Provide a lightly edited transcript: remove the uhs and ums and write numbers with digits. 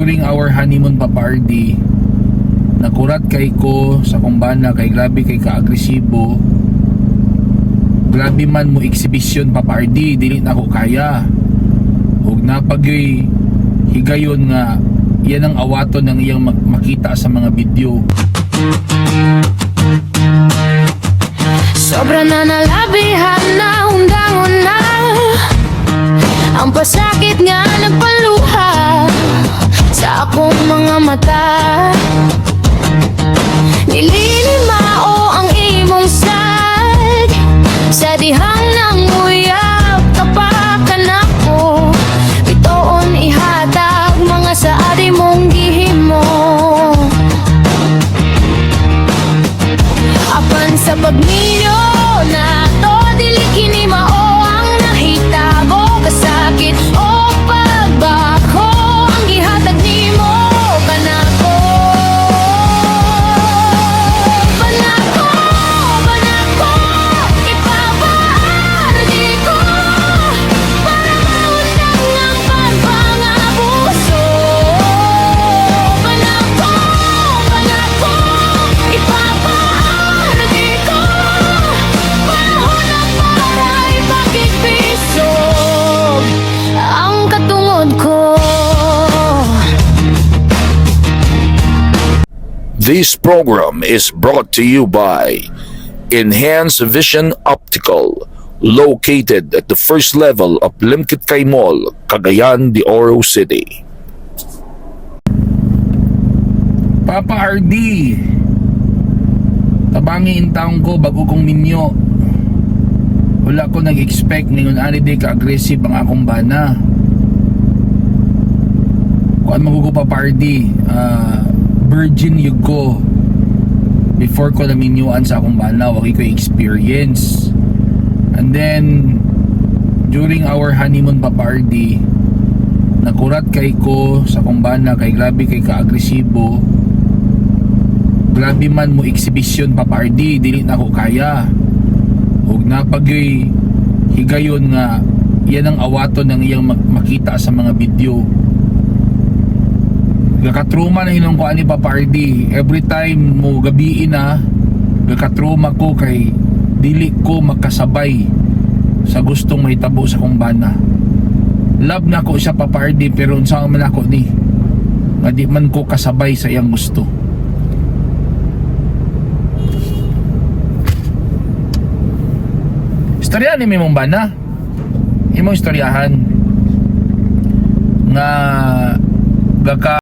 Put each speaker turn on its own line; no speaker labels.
During our honeymoon, Papa RD, nakurat kay ko sa akong bana kay grabe kay ka-agresibo. Grabe man mo exhibition, Papa RD, dili na ako kaya. Ug napagyoy higayon nga iyan ang awaton ng iyang makita sa mga video.
Sobra na nalabihan na undangon na ang pasakit nga nagpaluha sa akong mga mata. Nililimao ang imong sad sa dihang nang uyab kapakan ako. Bitoon ihatag mga saad imong gihimo. Apan sa pagminyo nato, dili kini mao ang nahitabo. Kasakit o pagbako ang gihatag nimo kanako. Panako, panako, ipapa-RD ko para maundang ang pagpangabuso. Panako, panako, ipapa-RD ko. Panahon na para ipakigpisog ang katungod ko.
This program is brought to you by Enhanced Vision Optical, located at the first level of Limketkai Mall, Cagayan de Oro City.
Papa RD, tabangi in taon ko bago kong minyo. Wala ko nag-expect ngayon ani day ka-aggressive ang akong bana. Kuan man ko, Papa RD, virgin yun ko before ko naminyuan sa akong bana, wala ko experience. And then during our honeymoon, Papa RD, nakurat kay ko sa akong bana kay grabe kay ka-agresibo. Grabe man mo exhibition, Papa RD, dili na ako kaya. Ug napagyoy higayon nga iyan ang awaton ng iyang makita sa mga video. Gakatruma na hinong ko ani, Papa RD. Every time mo gabii na, gakatruma ko kay dili ko makasabay sa gustong mahitabo sa kong bana. Love na ko siya, Papa RD, pero unsa man ako ni nga di man ko kasabay sa iyang gusto. Istorya ni mong bana, imong istoryahan nga gaka